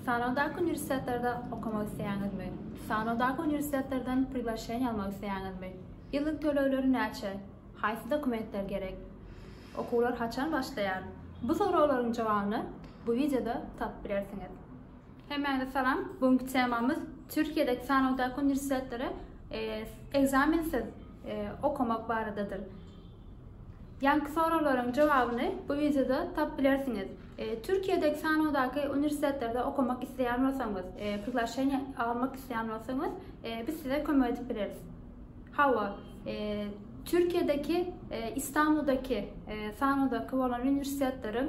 Sanawdaky uniwersitetlerde okamak isleýäňizmi? Sanawdaky uniwersitetlerden priglaşeniýe almak isleýäňizmi? Ýyllyk tölegleri näçe? Haýsy dokumentler gerek? Okuwlar haçan başlaýar? Bu soraglaryň jogabyny bu wideoda tapyp bilersiňiz. Hemmäňize salam. Bu günki temamyz Türkiýedäki sanawdaky uniwersitetlere ekzamensiz okamak baradadyr. Ýaňky soraglaryň jogabyny bu wideoda tapyp bilersiňiz. Türkiýedäki sanawdaky uniwersitetlerde okamak isleýän bolsaňyz, priglaşeniýe almak isleýän bolsaňyz, biz size kömek edip bileris. Hawa, Türkiýedäki Istanbuldaky sanawdaky bolan uniwersitetleriň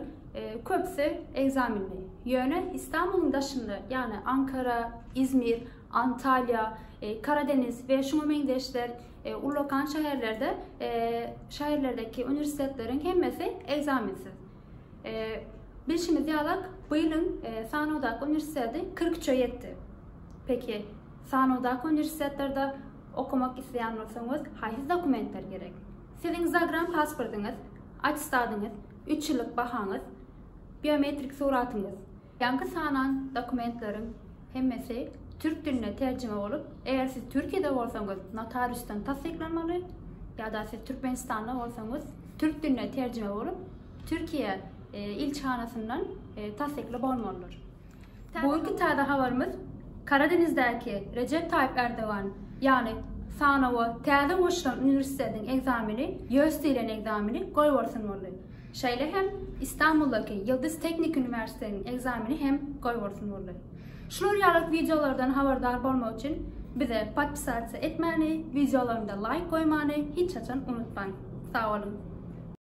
köpüsi ekzamenli. Ýöne Istanbulyň daşynda, ýagny Ankara, Izmir, Antalýa, Karadeniz we şuňa meňzeşler Ullakan şäherlerde şäherlerdäki uniwersitetleriň hemmesi ekzamensiz. Bilşimiz ýalak, bu ýylyň sanawdaky uniwersiteti 43-e ýetdi. Peki, sanawdaky uniwersitetlerde okamak isleýän bolsaňyz, haýsy dokumentler gerek? Siziň zagran pasportyňyz, attestadyňyz, 3 ýyllyk bahaňyz, biometrik suratyňyz. Ýaňky sanan dokumentleriň hemmesi türk diline terjime bolup, eger siz Türkiýede bolsaňyz notariusdan tassyklanmaly, ýa-da siz Türkmenistanda bolsaňyz türk diline terjime bolup, Türkiýe ilçihanasyndan tassykly bolmalydyr. Bu günki täze habarymyz Karadenizdäki Rejep Taýyp Erdogan, ýagny sanawa täze goşulan uniwersitetiň ekzameni, ÝÖS diýlen ekzameni goýbolsun boldy. Şeýle hem Istanbuldaky Ýyldyz Teknik uniwersitetiniň ekzameni hem goýbolsun boldy. Şular ýaly wideolardan habardar bolmak üçin bize podpisasiýa etmäni, wideolarymyza laýk goýmany hiç haçan unutmaň. Sag boluň!